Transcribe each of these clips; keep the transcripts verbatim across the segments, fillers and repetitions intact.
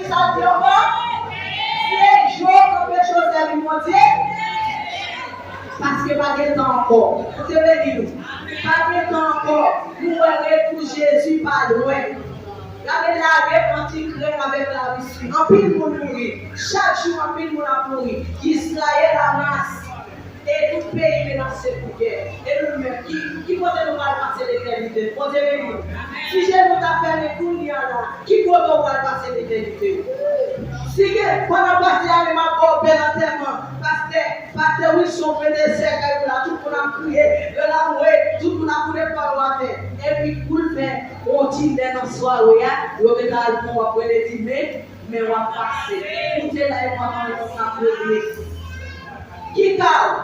Sa di ankò, se Job anpeche w sèvi Bondye, paske pa gen tan ankò. Bondye beni nou. Pa gen tan ankò. Nou wè retou Jezi pa lwen. Gade lagè ant Ikrèn avèk Larisi. Anpil moun mouri. Chak jou, anpil moun ap mouri. Izrayèl anmasi. E tout peyi menase pou gè. E nou menm, ki, ki kote nou pral pase letènite? Bondye beni nou. Si je nou ta fèmen kounye a la, ki kote w pral pase letènite? Si gen, pandan pastè a menm ap ba w bèl antèman, pastè, pastè Wilson prete sèkèy ou la, tout moun ap kriye, yo la mwe, tout moun ap boule kò yo atè. Epi kou l fè yon ti lè nan sware a, yo gentan al pran w ap rele di men, men w ap pase. Ou te la e pandan yo t ap rele. Ki ka w?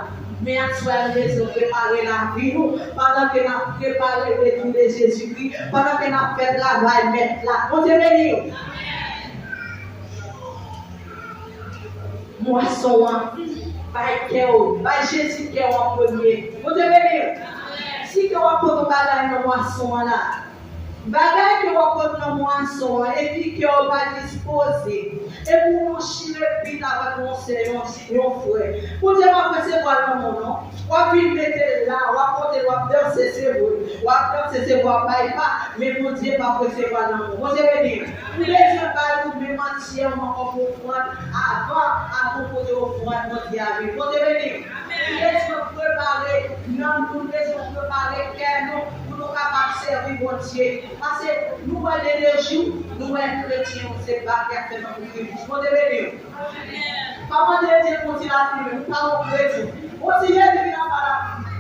Men aswè a nou bezwen prepare lavi nou, pandan ke n ap prepare retou de Jezikri, pandan ke n ap fè travay Mèt la. Bondye beni w. Mwason an, bay kè w, bay Jezi kè w an premye. Bondye beni w. Si ke w ap pote yon bagay nan mwason an la, bagay ke w ap pote nan mwason an, epi ke w pa dispoze, epi w chire pit avèk yon sè, yon, yon frè. Bondye p ap resevwa l nan men w non. W ap vin mete l la, w ap pote l, w ap danse, se vre. W ap danse, se vre, w ap bay pa, men Bondye p ap resevwa l nan men w. Bondye beni w. Ou bezwen bay ou menm antyèman kòm ofrann avan, avan w pote ofrann Bondye a vini. Bondye beni w. Nou bezwen prepare nanm nou, nou bezwen prepare kè nou pou nou kapab sèvi Bondye. Paske nou wè de de jou, nou wè kretyen yo se bat y ap fè tankou kribich. Bondye beni w. Pa mande Dye pou ti lapli, men ou pa yon kretyen. Bon, si Jezi vin anba lapli,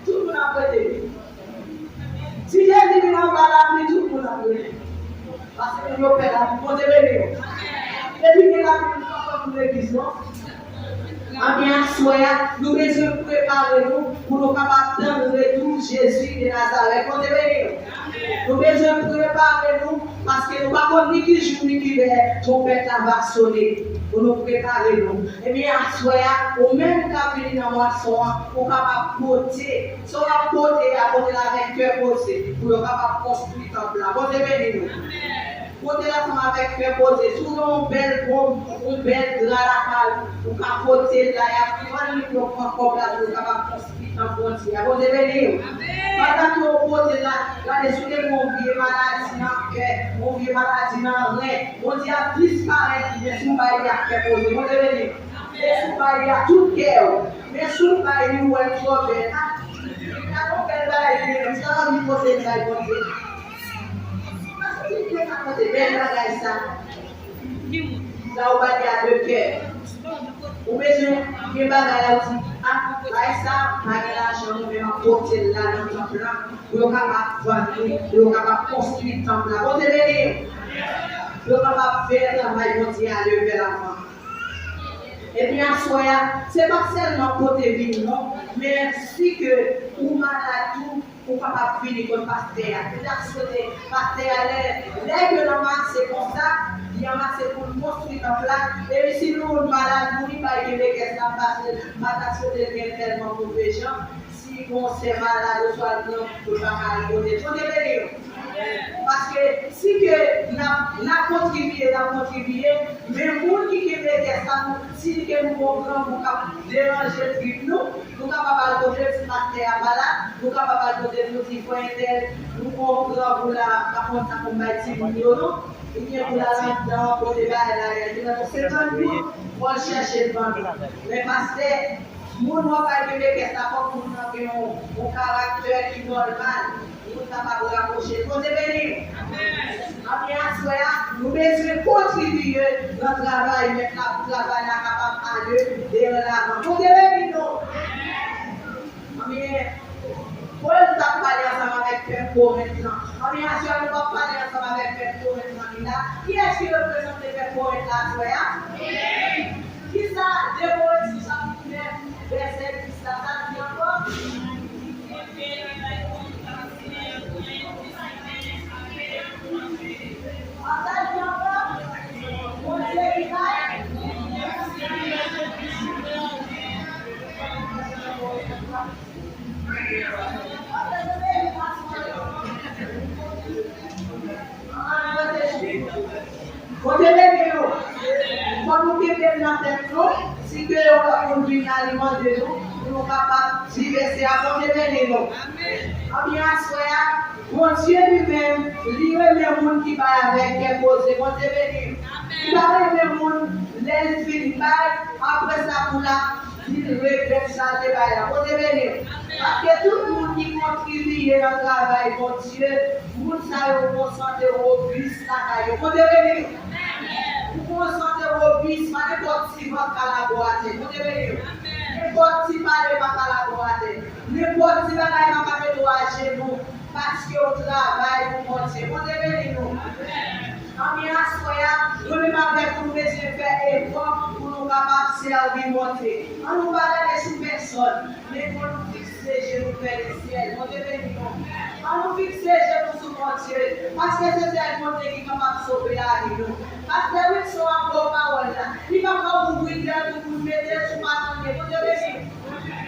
tout moun ap rete. Si Jezi vin anba lapli, tout moun ap rele. Paske moun yo pè lapli. Bondye beni yo. Depi gen lapli, nou pa pran pou legliz, non. Anben, aswè a, nou bezwen prepare nou pou nou kapab tann retou Jezi de Nazarèt. Bondye beni yo. Nou bezwen prepare nou, paske nou pa konn ni ki jou ni ki lè twonpèt la va sone. Pou nou prepare nou. Ebyen, aswè a, ou menm k ap vini nan mwason an, ou kapab pote. Sa w ap pote a, pote l avèk kè poze, pou yo kapab konstwi tanp la. Bondye beni nou. Pote l ansanm avèk kè poze. Si w gen yon bèl gonm, yon bèl dra lakay ou, ou ka pote l la, y ap vann li pou yo pran kòb la, pou yo kapab konstwi tanp Bondye a. Bondye beni w. Pandan ke w pote l la, gade si w gen yon vye maladi nan kè, yon vye maladi nan ren, Bondye ap disparèt li, men si w bay li ak kè poze. Bondye beni w. Men si w bay li ak tout kè w, men si w bay li, ou wè l twò bèl. A, gade yon bèl bagay li menm, sa w anvi pote l bay Bondye. Paske se byen sa pote bèl bagay sa. La ou ba li a de kè. Ou bezwen gen bagay la, ou di, a, bagay sa, pa gen lajan, mwen menm m ap pote l la nan tanp lan, pou yo kapab vann li, pou yo kapab konstwi tanp la. Bondye beni w. Pou yo kapab fè travay Bondye a leve lavan. Epi aswè a, se pa sèlman pote vini non, men si ke ou malad tou, ou kapab vini kot pastè a. Nou ta swete pastè a lè, lè ke l anmase konsa, li anmase pou l konstwi tanp la. Epi si nou youn malad, nou li bay kenbe kès la, m pa, m pa ta swete l gen tèlman move jan. Si gon sè malad oswa l grangou, l pa ka al kote l. Bondye beni nou. Paske si ke n ap, n ap kontribye, n ap kontribye, men moun ki kenbe kès la, nou, si ke nou gon grangou k ap deranje trip nou, nou kapab al kote l si pastè a pa la, nou kapab al kote l, nou di frè entèl, nou gon grangou la, pa konn sa pou n bay timoun yo non. Li gen pou l al anndan, kote bagay la ye, li nan senkann goud, pou al chèche l vann. Men pastè, moun w ap bay kenbe kès la, fòk moun nan gen yon, yon karaktè ki nòmal, pou l kapab rapwoche l. Bondye beni w. Anben aswè a, nou bezwen kontribye nan travay Mèt la, pou travay la kapab ale de lavan. Bondye beni nou. Anben, Pòl t ap pale ansanm avèk pèp Korent lan. Anben aswè a, nou p ap pale ansanm avèk pèp Korent lan ki la. Kiyès ki reprezante pèp Korent la aswè a? Kisa de Korent chapit nèf, vèsè dis la, sa di ankò? Sa di ankò? Bondye ki bay. Bondye beni nou. Fò nou kenbe l nan tèt nou, si ke yon lòt moun vin la, li mande nou, pou nou kapab di mèsi a Bondye beni nou. Anbyen aswè a, Bondye li menm, li renmen moun ki bay avèk kè poze. Bondye beni. Li pa renmen moun, lè l fin bay, apre sa pou l ap di l regrèt sa l te bay la. Bondye beni. Paske tout moun ki kontribiye nan travay Bondye, moun sa yo gon sante wobis lakay yo. Bondye beni. Ou gon sante wobis, pa nenpòt ti van ka labo atè. Bondye beni. Nenpòt ti pale pa ka labo atè. Nenpòt ti bagay pa ka mete w ajenou. Paske w travay pou Bondye. Bondye beni nou. Anbyen aswè a, nou menm avèk ou, nou bezwen fè efò pou nou kapab sèvi Bondye. An nou pa gade sou pèsòn, men pou nou fikse je nou vè lesyèl. Bondye beni nou. An nou fikse je nou sou Bondye, paske se sèl Bondye ki kapab sove lavi nou. Pastè Wilson ap ba w pawòl la, li pa ka ouvri kè l pou moun mete sou pa tande. Bondye beni.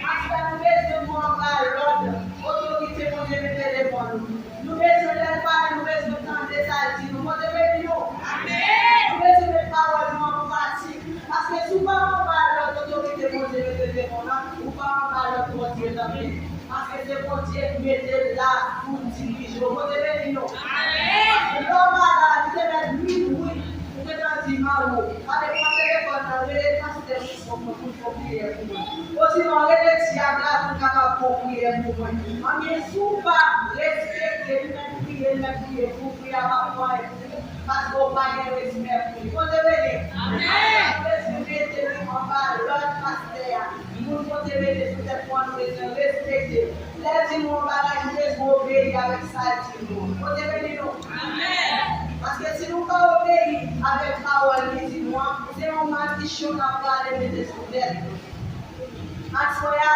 Paske nou bezwen mou anba lòd otorite Bondye mete devan nou. Nou bezwen lè l pale, nou bezwen tande sa l di nou. Bondye beni nou. Amèn. Nou bezwen met pawòl nou an pratik. Paske si w pa anba lòd otorite Bondye mete devan w la, ou pa anba lòd Bondye nan men. Paske se Bondye ki mete l la pou dirije w. Bondye beni nou. Amèn. Lè w malad, li te mèt minwi, ou gentan di mari w, pa dekonn telefòn nan, rele pastè Wilson pou l fè yon priyè pou mwen. Osinon, rele dyab la pou l kapab fè yon priyè pou mwen. Anbyen, si w pa respekte, li mèt kriye, li mèt kriye, pou priyè a pa fè anyen pou li, paske w pa gen respè pou li. Bondye beni. Amèn. Bondye mete nou anba lòd pastè a. Moun Bondye mete sou tèt nou an, nou bezwen respekte. Lè l di nou yon bagay, nou bezwen obeyi avèk sa l di nou. Bondye beni nou. Amèn. Paske si nou pa obeyi avèk pawòl li di nou an, se yon madiksyon n ap prale mete sou tèt nou. Aswè a,